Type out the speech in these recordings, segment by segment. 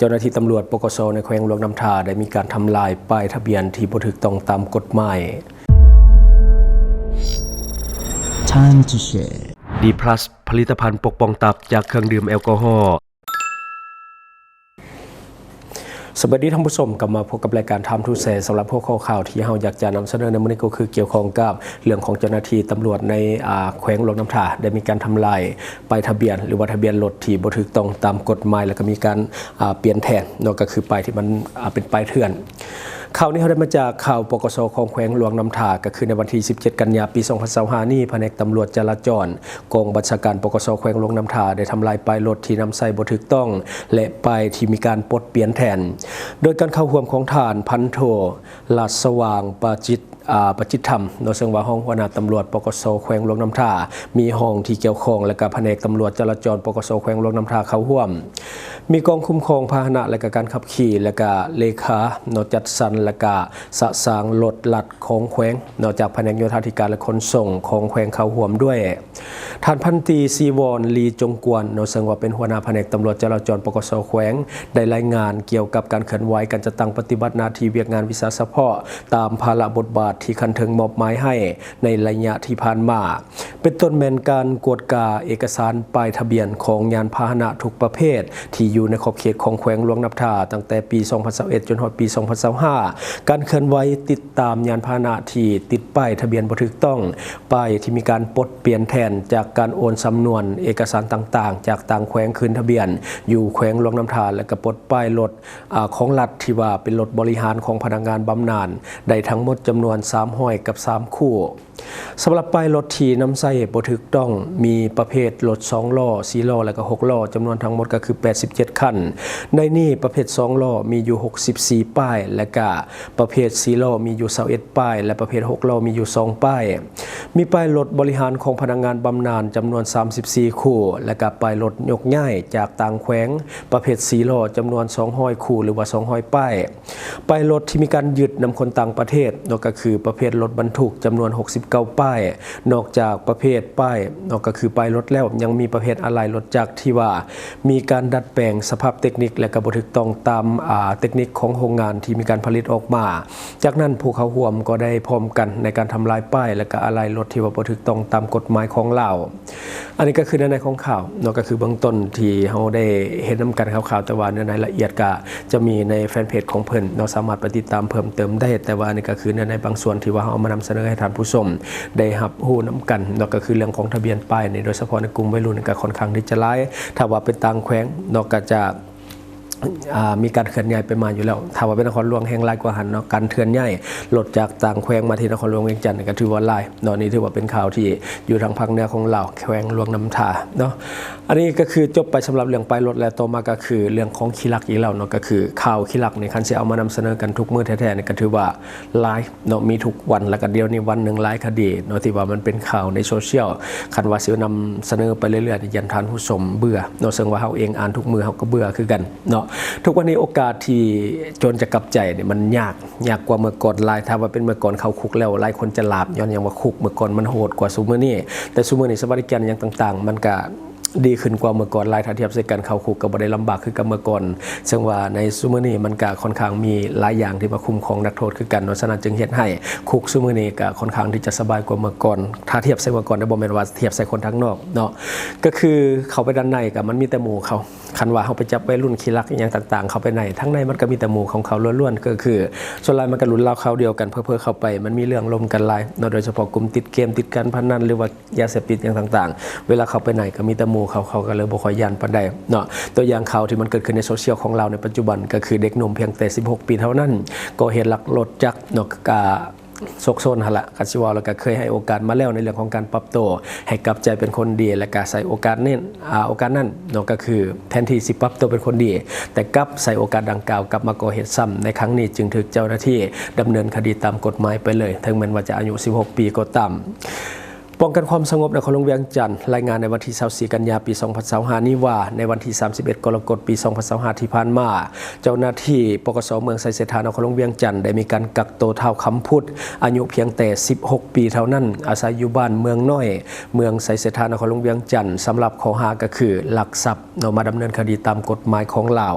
ເຈົ້າໜ້າທີ່ຕຳຫຼວດ ປກສ ໃນແຂວງຫຼວງນ້ຳທາ ໄດ້ມີການທຳລາຍປ້າຍທະບຽນທີ່ບໍ່ຖືກຕ້ອງຕາມກົດໝາຍ. Time to share. ດີພລັສ ຜະລິດຕະພັນປົກປ້ອງຕັບຈາກເຄື່ອງດື່ມແອລກໍຮໍ. ສະບາຍດີທ່ານຜູ້ຊົມ, ກັບມາພົບກັບລາຍການ Time to Share. ສຳລັບຫົວຂໍ້ຂ່າວທີ່ເຮົາຢາກຈະນຳສະເໜີໃນມື້ນີ້ກໍຄືກ່ຽວຂ້ອງກັບເລື່ອງຂອງເຈົ້າໜ້າທີ່ຕຳຫຼວດໃນ ອາ ແຂວງຫຼວງນ້ຳທາ ໄດ້ມີການທຳລາຍ ປ້າຍທະບຽນ ຫຼືວ່າທະບຽນລົດທີ່ບໍ່ຖືກຕ້ອງຕາມກົດໝາຍ ແລ້ວກໍມີການ ອາ ປ່ຽນແທນເນາະ ກໍຄືປ້າຍທີ່ມັນ ອາ ເປັນປ້າຍເຖື່ອນ. ຂ່າວນີ້ເຮົາໄດ້ມາຈາກຂ່າວ ປກສ ຂອງແຂວງຫຼວງນ້ຳທາ ກໍຄືໃນວັນທີສິບເຈັດ ກັນຍາ ປີສອງພັນຊາວຫ້ານີ້ ພະແນກຕຳຫຼວດຈະລາຈອນ ກອງບັນຊາການ ປກສ ແຂວງຫຼວງນ້ຳທາ ໄດ້ທຳລາຍປ້າຍລົດທີ່ນຳໃຊ້ບໍ່ຖືກຕ້ອງ ແລະ ປ້າຍທີ່ມີການປົດປ່ຽນແທນ ໂດຍການເຂົ້າຮ່ວມຂອງທ່ານ ພັນໂທ ລາດສະຫວ່າງ ປາຈິດ ອາ ປາຈິດທຳເນາະ ເຊິ່ງວ່າຮອງຫົວໜ້າຕຳຫຼວດ ປກສ ແຂວງຫຼວງນ້ຳທາ ມີຫ້ອງທີ່ກ່ຽວຂ້ອງ ແລະກະພະແນກຕຳຫຼວດຈະລາຈອນ ປກສ ແຂວງຫຼວງນ້ຳທາ ເຂົ້າຮ່ວມ ມີກອງຄຸ້ມຄອງພາຫະນະ ແລະກະການຂັບຂີ່ ແລະກະເລຂາເນາະ ຈັດສັນ ແລະກະສະສາງລົດລັດຂອງແຂວງເນາະ ຈາກພະແນກໂຍທາທິການ ແລະ ຂົນສົ່ງຂອງແຂວງເຂົ້າຮ່ວມດ້ວຍ. ທ່ານພັນຕີ ສີວອນ ລີຈົງກວນເນາະ ເຊິ່ງວ່າເປັນຫົວໜ້າພະແນກຕຳຫຼວດຈະລາຈອນ ປກສ ແຂວງ ໄດ້ລາຍງານກ່ຽວກັບການເຄື່ອນໄຫວການຈັດຕັ້ງປະຕິບັດໜ້າທີ່ວຽກງານວິຊາສະເພາະ ຕາມພາລະບົດບາດທີ່ຂັ້ນເທິງມອບໝາຍໃຫ້ໃນໄລຍະທີ່ຜ່ານມາ, ເປັນຕົ້ນແມ່ນການກວດກາເອກະສານປ້າຍທະບຽນຂອງຍານພາຫະນະທຸກປະເພດທີ່ຢູ່ໃນຂອບເຂດຂອງແຂວງຫຼວງນ້ຳທາ ຕັ້ງແຕ່ປີສອງພັນຊາວເອັດ ຈົນຮອດປີສອງພັນຊາວຫ້າ, ການເຄື່ອນໄຫວຕິດຕາມຍານພາຫະນະທີ່ຕິດປ້າຍທະບຽນບໍ່ຖືກຕ້ອງ, ປ້າຍທີ່ມີການປົດປ່ຽນແທນຈາກການໂອນສຳນວນເອກະສານຕ່າງໆ ຈາກຕ່າງແຂວງຄືນທະບຽນຢູ່ແຂວງຫຼວງນ້ຳທາ ແລະກະປົດປ້າຍລົດ ອາ ຂອງລັດທີ່ວ່າເປັນລົດບໍລິຫານຂອງພະນັກງານບຳນານ ໄດ້ທັງໝົດຈຳນວນສາມຮ້ອຍກັບສາມຄູ່. ສຳລັບປ້າຍລົດທີ່ນຳໃຊ້ບໍ່ຖືກຕ້ອງ ມີປະເພດລົດສອງລໍ້, ສີ່ລໍ້ ແລະກະຫົກລໍ້ ຈຳນວນທັງໝົດກໍຄືແປດສິບເຈັດຄັນ. ໃນນີ້ປະເພດສອງລໍ້ມີຢູ່ຫົກສິບສີ່ປ້າຍ ແລະກະ ປະເພດສີ່ລໍ້ມີຢູ່ຊາວເອັດປ້າຍ ແລະ ປະເພດຫົກລໍ້ມີຢູ່ສອງປ້າຍ. ມີປ້າຍລົດບໍລິຫານຂອງພະນັກງານບຳນານຈຳນວນສາມສິບສີ່ຄູ່ ແລະກະປ້າຍລົດຍົກຍ້າຍຈາກຕ່າງແຂວງ ປະເພດສີ່ລໍ້ຈຳນວນສອງຮ້ອຍຄູ່ ຫຼືວ່າສອງຮ້ອຍປ້າຍ. ປ້າຍລົດທີ່ມີການຍຶດນຳຄົນຕ່າງປະເທດເນາະ ກໍຄືປະເພດລົດບັນທຸກຈຳນວນຫົກສິບເກົ້າປ້າຍ. ນອກຈາກປະເພດປ້າຍເນາະ ກໍຄືປ້າຍລົດແລ້ວ ຍັງມີປະເພດອາໄຫຼ່ລົດຈັກທີ່ວ່າ ມີການດັດແປງສະພາບເຕັກນິກ ແລະ ກໍບໍ່ຖືກຕ້ອງຕາມ ອາ ເຕັກນິກຂອງໂຮງງານທີ່ມີການຜະລິດອອກມາ. ຈາກນັ້ນ ຜູ້ເຂົ້າຮ່ວມກໍໄດ້ພ້ອມກັນໃນການທຳລາຍປ້າຍ ແລະ ກໍອາໄຫຼ່ລົດທີ່ວ່າບໍ່ຖືກຕ້ອງຕາມກົດໝາຍຂອງລາວ. ອັນນີ້ກໍຄືເນື້ອໃນຂອງຂ່າວເນາະ, ກໍຄືເບື້ອງຕົ້ນທີ່ເຮົາໄດ້ເຫັນນຳກັນຄ່າວໆ, ແຕ່ວ່າເນື້ອໃນລະອຽດກໍຈະມີໃນແຟນເພຈຂອງເພິ່ນເນາະ, ສາມາດໄປຕິດຕາມເພີ່ມເຕີມໄດ້. ແຕ່ວ່າອັນນີ້ກໍຄືເນື້ອໃນບາງສ່ວນທີ່ວ່າເຮົາເອົາມານຳສະເໜີໃຫ້ທ່ານຜູ້ຊົມໄດ້ຮັບຮູ້ນຳກັນເນາະ, ກໍຄືເລື່ອງຂອງທະບຽນປ້າຍນີ້ ໂດຍສະເພາະໃນກຸ່ມໄວລຸ້ນກໍຄ່ອນຂ້າງທີ່ຈະຫຼາຍ. ຖ້າວ່າໄປຕ່າງແຂວງເນາະ ກໍຈະ ອ່າ ມີການເຄື່ອນຍ້າຍໄປມາຢູ່ແລ້ວ. ຖ້າວ່າເປັນນະຄອນຫຼວງແຮ່ງຫຼາຍກວ່າຫັ້ນເນາະ, ການເຄື່ອນຍ້າຍລົດຈາກຕ່າງແຂວງມາທີ່ນະຄອນຫຼວງວຽງຈັນນີ້ກໍຖືວ່າຫຼາຍເນາະ. ນີ້ຖືວ່າເປັນຂ່າວທີ່ຢູ່ທາງພາກເໜືອຂອງລາວ, ແຂວງຫຼວງນ້ຳທາເນາະ. ອັນນີ້ກໍຄືຈົບໄປສຳລັບເລື່ອງປ້າຍລົດ, ແລະ ຕໍ່ມາກໍຄືເລື່ອງຂອງຂີ້ລັກອີກແລ້ວເນາະ. ກໍຄືຂ່າວຂີ້ລັກນີ້ ຄັນຊິເອົາມານຳສະເໜີກັນທຸກມື້ແທ້ໆນີ້ ກໍຖືວ່າຫຼາຍເນາະ, ມີທຸກວັນ, ແລ້ວກໍດຽວນີ້ວັນໜຶ່ງຫຼາຍຄະດີເນາະ ທີ່ວ່າມັນເປັນຂ່າວໃນໂຊຊຽວ. ຄັນວ່າຊິນຳສະເໜີໄປເລື້ອຍໆນີ້ ຢ້ານທ່ານຜູ້ຊົມເບື່ອເນາະ, ເຊິ່ງວ່າເຮົາເອງອ່ານທຸກມື້ເຮົາກໍເບື່ອຄືກັນ ເນາະ. ທຸກວັນນີ້ໂອກາດທີ່ໂຈນຈະກັບໃຈນີ້ມັນຍາກ, ຍາກກວ່າເມື່ອກ່ອນຫຼາຍ. ຖ້າວ່າເປັນເມື່ອກ່ອນເຂົ້າຄຸກແລ້ວ ຫຼາຍຄົນຈະຫຼາບ, ຍ້ອນຫຍັງວ່າຄຸກເມື່ອກ່ອນມັນໂຫດກວ່າຊຸມື້ນີ້. ແຕ່ຊຸມື້ນີ້ສະຫວັດດີການຫຍັງຕ່າງໆ ມັນກະດີຂຶ້ນກວ່າເມື່ອກ່ອນຫຼາຍ. ຖ້າທຽບໃສ່ກັນເຂົ້າຄຸກກໍບໍ່ໄດ້ລຳບາກຄືກັບເມື່ອກ່ອນ, ເຊິ່ງວ່າໃນຊຸມື້ນີ້ມັນກະຄ່ອນຂ້າງມີຫຼາຍຢ່າງທີ່ມາຄຸ້ມຄອງນັກໂທດຄືກັນເນາະ. ສະນັ້ນຈຶ່ງເຮັດໃຫ້ຄຸກຊຸມື້ນີ້ກະຄ່ອນຂ້າງທີ່ຈະສະບາຍກວ່າເມື່ອກ່ອນ. ຖ້າທຽບໃສ່ເມື່ອກ່ອນເດ້, ບໍ່ແມ່ນວ່າທຽບໃສ່ຄົນທາງນອກເນາະ. ກໍຄືເຂົ້າໄປດ້ານໃນກໍມັນມີແຕ່ໝູ່ເຂົາ. ຄັນວ່າເຮົາໄປຈັບໄວລຸ້ນຂີ້ລັກອີ່ຫຍັງຕ່າງໆເຂົ້າໄປໃນ, ທາງໃນມັນກໍມີແຕ່ໝູ່ຂອງເຂົາລ້ວນໆ, ກໍຄືສ່ວນຫຼາຍມັນກໍລຸ້ນລາວຄາວດຽວກັນ, ເຜີໆເຂົ້າໄປມັນມີເລື່ອງລົມກັນຫຼາຍເນາະ, ໂດຍສະເພາະກຸ່ມຕິດເກມ, ຕິດການພະນັນ ຫຼືວ່າຢາເສບຕິດຫຍັງຕ່າງໆ. ເວລາເຂົ້າໄປໃນກໍມີແຕ່ໝູ່ເຂົາ, ເຂົາກໍເລີຍບໍ່ຄ່ອຍຢ້ານປານໃດເນາະ. ຕົວຢ່າງຂ່າວທີ່ມັນເກີດຂຶ້ນໃນໂຊຊຽວຂອງລາວໃນປັດຈຸບັນ ກໍຄືເດັກໜຸ່ມພຽງແຕ່ສິບຫົກປີເທົ່ານັ້ນ ກໍ່ເຫດລັກລົດຈັກເນາະ, ກະ ໂຊກໂຊນຫັ້ນລະ, ຄັນຊິເວົ້າແລ້ວກໍເຄີຍໃຫ້ໂອກາດມາແລ້ວໃນເລື່ອງຂອງການປັບໂຕໃຫ້ກັບໃຈເປັນຄົນດີ, ແລ້ວກໍໃຊ້ໂອກາດນີ້ ອາ ໂອກາດນັ້ນເນາະ, ກໍຄືແທນທີ່ຊິປັບໂຕເປັນຄົນດີ ແຕ່ກັບໃຊ້ໂອກາດດັ່ງກ່າວກັບມາກໍ່ເຫດຊ້ຳ. ໃນຄັ້ງນີ້ຈຶ່ງຖືກເຈົ້າໜ້າທີ່ດຳເນີນຄະດີຕາມກົດໝາຍໄປເລີຍ, ເຖິງແມ່ນວ່າຈະອາຍຸສິບຫົກປີກໍຕາມ. ປ້ອງກັນຄວາມສະຫງົບນະຄອນຫຼວງວຽງຈັນ ລາຍງານໃນວັນທີຊາວສີ່ ກັນຍາ ປີສອງພັນຊາວຫ້ານີ້ວ່າ ໃນວັນທີສາມສິບເອັດ ກໍລະກົດ ປີສອງພັນຊາວຫ້າ ທີ່ຜ່ານມາ ເຈົ້າໜ້າທີ່ ປກສ ເມືອງໄຊເສດຖາ ນະຄອນຫຼວງວຽງຈັນ ໄດ້ມີການກັກໂຕທ້າວຄຳພຸດ ອາຍຸພຽງແຕ່ສິບຫົກປີເທົ່ານັ້ນ ອາໄສຢູ່ບ້ານເມືອງນ້ອຍ ເມືອງໄຊເສດຖາ ນະຄອນຫຼວງວຽງຈັນ ສຳລັບຂໍ້ຫາກໍຄືລັກຊັບ ເນາະ ມາດຳເນີນຄະດີຕາມກົດໝາຍຂອງລາວ.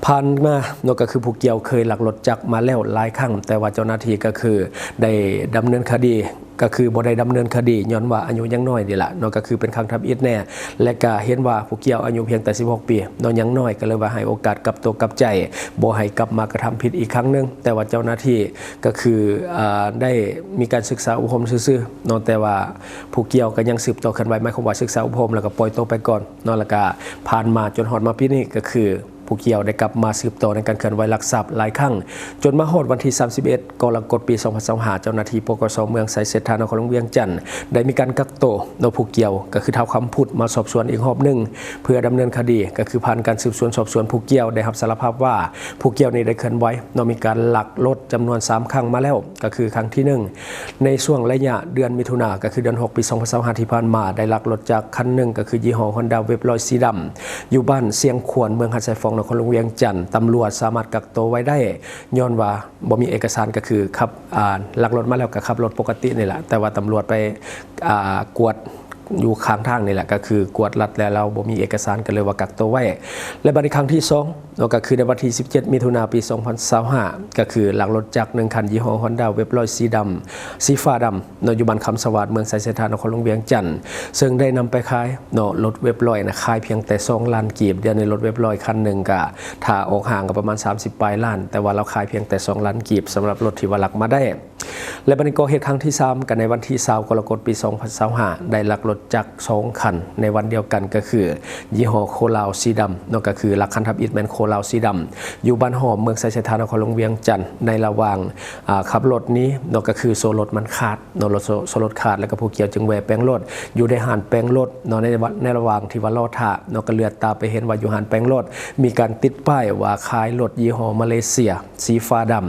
ຜ່ານມາເນາະ ກໍຄືຜູ້ກ່ຽວເຄີຍລັກລົດຈັກມາແລ້ວຫຼາຍຄັ້ງ ແຕ່ວ່າເຈົ້າໜ້າທີ່ກໍຄືໄດ້ດຳເນີນຄະດີ ກໍຄືບໍ່ໄດ້ດຳເນີນຄະດີ ຍ້ອນວ່າອາຍຸຍັງນ້ອຍນີ້ລະເນາະ ກໍຄືເປັນຄັ້ງທຳອິດແດ່ ແລະກະເຫັນວ່າຜູ້ກ່ຽວອາຍຸພຽງແຕ່ສິບຫົກປີເນາະ ຍັງນ້ອຍ ກໍເລີຍວ່າໃຫ້ໂອກາດກັບຕົວກັບໃຈ ບໍ່ໃຫ້ກັບມາກະທຳຜິດອີກຄັ້ງໜຶ່ງ. ແຕ່ວ່າເຈົ້າໜ້າທີ່ກໍຄື ອາ ໄດ້ມີການສຶກສາອົບຮົມຊື່ໆເນາະ ແຕ່ວ່າຜູ້ກ່ຽວກໍຍັງສືບຕໍ່ເຄື່ອນໄຫວ ໝາຍຄວາມວ່າສຶກສາອົບຮົມ ແລ້ວກໍປ່ອຍຕົວໄປກ່ອນ ເນາະ ແລ້ວກະຜ່ານມາຈົນຮອດມາປີນີ້ ກໍຄືຜູ້ກ່ຽວໄດ້ກັບມາສືບຕໍ່ໃນການເຄື່ອນໄຫວລັກຊັບຫຼາຍຄັ້ງ ຈົນມາຮອດວັນທີສາມສິບເອັດ ກໍລະກົດ ປີສອງພັນຊາວຫ້າ ເຈົ້າໜ້າທີ່ ປກສ ເມືອງໄຊເສດຖາ ນະຄອນຫຼວງວຽງຈັນ ໄດ້ມີການກັກໂຕເນາະ ຜູ້ກ່ຽວ ກໍຄືທ້າວຄຳພຸດ ມາສອບສວນອີກຮອບໜຶ່ງ ເພື່ອດຳເນີນຄະດີ ກໍຄືຜ່ານການສືບສວນສອບສວນ ຜູ້ກ່ຽວໄດ້ຮັບສາລະພາບວ່າ ຜູ້ກ່ຽວນີ້ໄດ້ເຄື່ອນໄຫວເນາະ ມີການລັກລົດຈຳນວນສາມຄັ້ງມາແລ້ວ ກໍຄືຄັ້ງທີໜຶ່ງ ໃນຊ່ວງໄລຍະເດືອນມິຖຸນາ ກໍຄືເດືອນຫົກ ປີສອງພັນຊາວຫ້າ ທີ່ຜ່ານມາ ໄດ້ລັກລົດຈັກຄັນໜຶ່ງ ກໍຄືຍີ່ຫໍ້ຮອນດ້າເວັບຮ້ອຍສີດຳ ຢູ່ບ້ານຊຽງຂວນ ເມືອງຫາດຊາຍຟອງ ນະຄອນຫຼວງວຽງຈັນ ຕຳຫຼວດສາມາດກັກໂຕໄວ້ໄດ້ ຍ້ອນວ່າບໍ່ມີເອກະສານ ກໍຄືຂັບ ອາ ລັກລົດມາແລ້ວກໍຂັບລົດປົກກະຕິນີ້ແຫຼະ ແຕ່ວ່າຕຳຫຼວດໄປ ອາ ກວດຢູ່ຂ້າງທາງນີ້ແຫຼະ ກໍຄືກວດລັດແລ້ວ ລາວບໍ່ມີເອກະສານ ກໍເລີຍວ່າກັກໂຕໄວ້ ແລະ ບັດນີ້ຄັ້ງທີສອງ ເນາະ ກໍຄືໃນວັນທີສິບເຈັດ ມິຖຸນາ ປີສອງພັນຊາວຫ້າ ກໍຄືລັກລົດຈັກໜຶ່ງຄັນ ຍີ່ຫໍ້ຮອນດ້າເວັບຮ້ອຍສີດຳ ສີຟ້າດຳເນາະ ຢູ່ບ້ານຄຳສະຫວາດ ເມືອງໄຊເສດຖາ ນະຄອນຫຼວງວຽງຈັນ ເຊິ່ງໄດ້ນຳໄປຂາຍເນາະ ລົດເວັບຮ້ອຍນະ ຂາຍພຽງແຕ່ສອງລ້ານກີບ. ດຽວນີ້ລົດເວັບຮ້ອຍຄັນໜຶ່ງກະ ຖ້າອອກຫ້າງກໍປະມານສາມສິບປາຍລ້ານ ແຕ່ວ່າລາວຂາຍພຽງແຕ່ສອງລ້ານກີບ ສຳລັບລົດທີ່ວ່າລັກມາໄດ້. ແລະ ບັດນີ້ກໍເຮັດຄັ້ງທີສາມ ກັນໃນວັນທີຊາວ ກໍລະກົດ ປີສອງພັນຊາວຫ້າ ໄດ້ລັກລົດຈັກສອງຄັນໃນວັນດຽວກັນ ກໍຄືຍີ່ຫໍ້ໂຄລາວສີດຳເນາະ ກໍຄືລັກຄັນທຳອິດແມ່ນໂຄລາວສີດຳ ຢູ່ບ້ານຫອມ ເມືອງໄຊເສດຖາ ນະຄອນຫຼວງວຽງຈັນ ໃນລະຫວ່າງ ອາ ຂັບລົດໜີເນາະ ກໍຄືໂສ້ລົດມັນຂາດເນາະ ໂສ້ ໂສ້ລົດຂາດ ແລ້ວກໍຜູ້ກ່ຽວຈຶ່ງແວ່ແປງລົດ ຢູ່ໃນຮ້ານແປງລົດເນາະ ໃນ ໃນລະຫວ່າງທີ່ວ່າລໍຖ້າເນາະ ກໍເຫຼືອດຕາໄປເຫັນວ່າຢູ່ຮ້ານແປງລົດ ມີການຕິດປ້າຍວ່າຂາຍລົດຍີ່ຫໍ້ມາເລເຊຍ ສີຟ້າດຳ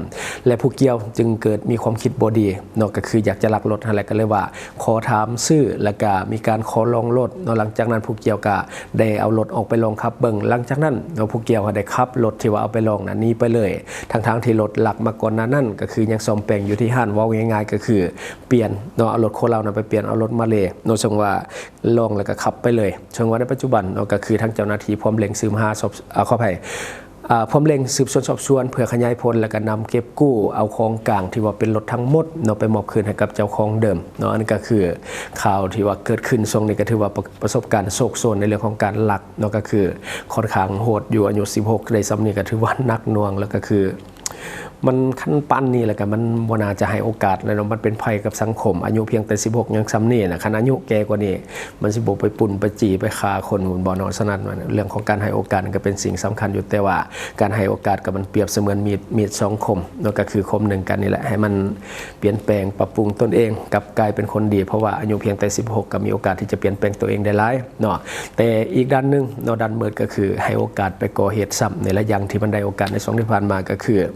ແລະ ຜູ້ກ່ຽວຈຶ່ງເກີດມີຄວາມຄິດບໍ່ດີເນາະ ກໍຄືຢາກຈະລັກລົດຫັ້ນແຫຼະ ກໍເລີຍວ່າຂໍຖາມຊື້ ແລ້ວກະມີການຂໍລອງລົດເນາະ. ຫຼັງຈາກນັ້ນຜູ້ກ່ຽວກະໄດ້ເອົາລົດອອກໄປລອງຂັບເບິ່ງ ຫຼັງຈາກນັ້ນເນາະ ຜູ້ກ່ຽວກໍໄດ້ຂັບລົດທີ່ວ່າເອົາໄປລອງນັ້ນໜີໄປເລີຍ ທັງໆທີ່ລົດລັກມາກ່ອນໜ້ານັ້ນ ກໍຄືຍັງສ້ອມແປງຢູ່ທີ່ຮ້ານ ເວົ້າງ່າຍໆ ກໍຄືປ່ຽນເນາະ ເອົາລົດໂຄລາວນັ້ນໄປປ່ຽນເອົາລົດມາເລເນາະ ເຊິ່ງວ່າລອງແລ້ວກໍຂັບໄປເລີຍ. ເຊິ່ງວ່າໃນປັດຈຸບັນເນາະ ກໍຄືທາງເຈົ້າໜ້າທີ່ພວມເລັ່ງສືບຫາສອບ ອາ ຂໍອະໄພ ອາ ພວມເລັ່ງສືບສວນສອບສວນ ເພື່ອຂະຫຍາຍຜົນ ແລ້ວກໍນຳເກັບກູ້ເອົາຂອງກາງທີ່ວ່າເປັນລົດທັງໝົດເນາະ ໄປມອບຄືນໃຫ້ກັບເຈົ້າຂອງເດີມເນາະ. ອັນນີ້ກໍຄືຂ່າວທີ່ວ່າເກີດຂຶ້ນຊ່ວງນີ້ ກໍຖືວ່າປະ ປະສົບການໂຊກໂຊນໃນເລື່ອງຂອງການລັກເນາະ ກໍຄືຄ່ອນຂ້າງໂຫດຢູ່ ອາຍຸສິບຫົກໄດ້ສ່ຳນີ້ ກໍຖືວ່າໜັກໜ່ວງ ແລ້ວກໍຄື ມັນຄັນປານນີ້ແລ້ວກໍມັນບໍ່ໜ້າຈະໃຫ້ໂອກາດແລ້ວເນາະ ມັນເປັນໄພກັບສັງຄົມ ອາຍຸພຽງແຕ່ສິບຫົກຍັງສ່ຳນີ້ນະ ຄັນອາຍຸແກ່ກວ່ານີ້ ມັນຊິບໍ່ໄປປຸ້ນໄປຈີ່ໄປຂ້າຄົນພຸ້ນບໍ່ເນາະ. ສະນັ້ນເລື່ອງຂອງການໃຫ້ໂອກາດກໍເປັນສິ່ງສຳຄັນຢູ່ ແຕ່ວ່າການໃຫ້ໂອກາດກໍມັນປຽບສະເໝືອນມີດ ມີດສອງຄົມເນາະ ກໍຄືຄົມໜຶ່ງກັນນີ້ແຫຼະ ໃຫ້ມັນປ່ຽນແປງປັບປຸງຕົນເອງ ກັບກາຍເປັນຄົນດີ ເພາະວ່າອາຍຸພຽງແຕ່ສິບຫົກກໍມີໂອກາດທີ່ຈະປ່ຽນແປງຕົວເອງໄດ້ຫຼາຍ ເນາະ ແຕ່ອີກດ້ານໜຶ່ງເນາະ ດ້ານມືດກໍຄືໃຫ້ໂອກາດໄປກໍ່ເຫດຊ້ຳໃນລະຢ່າງທີ່ມັນໄດ້ໂອກາດໃນຊ່ວງທີ່ຜ່ານມາ ກໍຄື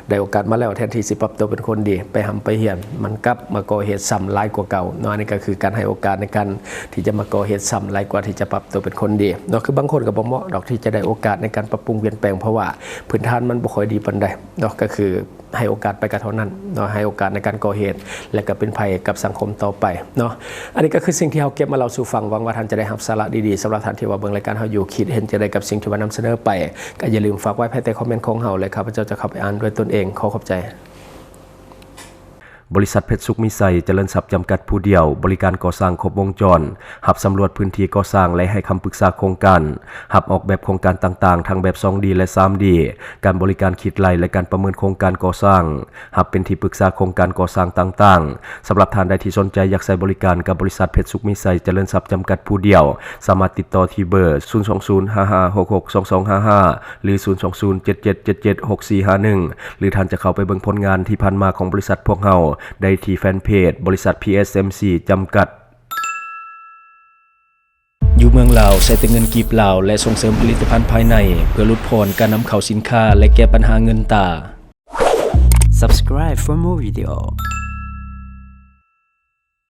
ໄດ້ໂອກາດມາແລ້ວ ແທນທີ່ຊິປັບຕົວເປັນຄົນດີ ໄປຮ່ຳໄປຮຽນ ມັນກັບມາກໍ່ເຫດຊ້ຳຫຼາຍກວ່າເກົ່າເນາະ. ອັນນີ້ກໍຄືການໃຫ້ໂອກາດໃນການທີ່ຈະມາກໍ່ເຫດຊ້ຳຫຼາຍກວ່າທີ່ຈະປັບຕົວເປັນຄົນດີເນາະ. ຄືບາງຄົນກໍບໍ່ເໝາະດອກທີ່ຈະໄດ້ໂອກາດໃນການປັບປຸງປ່ຽນແປງ ເພາະວ່າພື້ນຖານມັນບໍ່ຄ່ອຍດີປານໃດເນາະ ກໍຄື ໃຫ້ໂອກາດໄປກໍເທົ່ານັ້ນເນາະ ໃຫ້ໂອກາດໃນການກໍ່ເຫດ ແລະ ກໍເປັນໄພກັບສັງຄົມຕໍ່ໄປເນາະ. ອັນນີ້ກໍຄືສິ່ງທີ່ເຮົາເກັບມາເລົ່າສູ່ຟັງ ຫວັງວ່າທ່ານຈະໄດ້ຮັບສາລະດີໆ. ສຳລັບທ່ານທີ່ວ່າເບິ່ງລາຍການເຮົາຢູ່ ຄິດເຫັນຈັ່ງໃດກັບສິ່ງທີ່ວ່ານຳສະເໜີໄປ ກໍຢ່າລືມຝາກໄວ້ພາຍໃຕ້ຄອມເມັນຂອງເຮົາ ແລະ ຂ້າພະເຈົ້າຈະເຂົ້າໄປອ່ານດ້ວຍຕົນເອງ. ຂໍຂອບໃຈ. ບໍລິສັດເພັດສຸກມີໄຊຈະເລີນຊັບຈຳກັດຜູ້ດຽວ ບໍລິການກໍ່ສ້າງຄົບວົງຈອນ, ຮັບສຳຫຼວດພື້ນທີ່ກໍ່ສ້າງ ແລະ ໃຫ້ຄຳປຶກສາໂຄງການ, ຮັບອອກແບບໂຄງການຕ່າງໆ ທັງແບບສອງດີ ແລະ ສາມດີ, ການບໍລິການຄິດໄລ່ ແລະ ການປະເມີນໂຄງການກໍ່ສ້າງ, ຮັບເປັນທີ່ປຶກສາໂຄງການກໍ່ສ້າງຕ່າງໆ. ສຳລັບທ່ານໃດທີ່ສົນໃຈຢາກໃຊ້ບໍລິການກັບບໍລິສັດເພັດສຸກມີໄຊຈະເລີນຊັບຈຳກັດຜູ້ດຽວ, ສາມາດຕິດຕໍ່ທີ່ເບີ ສູນສອງສູນ ຫ້າຫ້າຫົກຫົກ ສອງສອງຫ້າຫ້າ ຫຼື ສູນສອງສູນ ເຈັດເຈັດເຈັດເຈັດ ຫົກສີ່ຫ້າໜຶ່ງ ຫຼື ທ່ານຈະເຂົ້າໄປເບິ່ງຜົນງານທີ່ຜ່ານມາຂອງບໍລິສັດພວກເຮົາໄດ້ທີ່ແຟນເພຈ ບໍລິສັດ ພີເອສເອັມຊີ ຈຳກັດ. ຢູ່ເມືອງລາວ ໃຊ້ແຕ່ເງິນກີບລາວ ແລະ ສົ່ງເສີມຜະລິດຕະພັນພາຍໃນ ເພື່ອຫຼຸດຜ່ອນການນຳເຂົ້າສິນຄ້າ ແລະ ແກ້ບັນຫາເງິນຕາ. Subscribe for more video.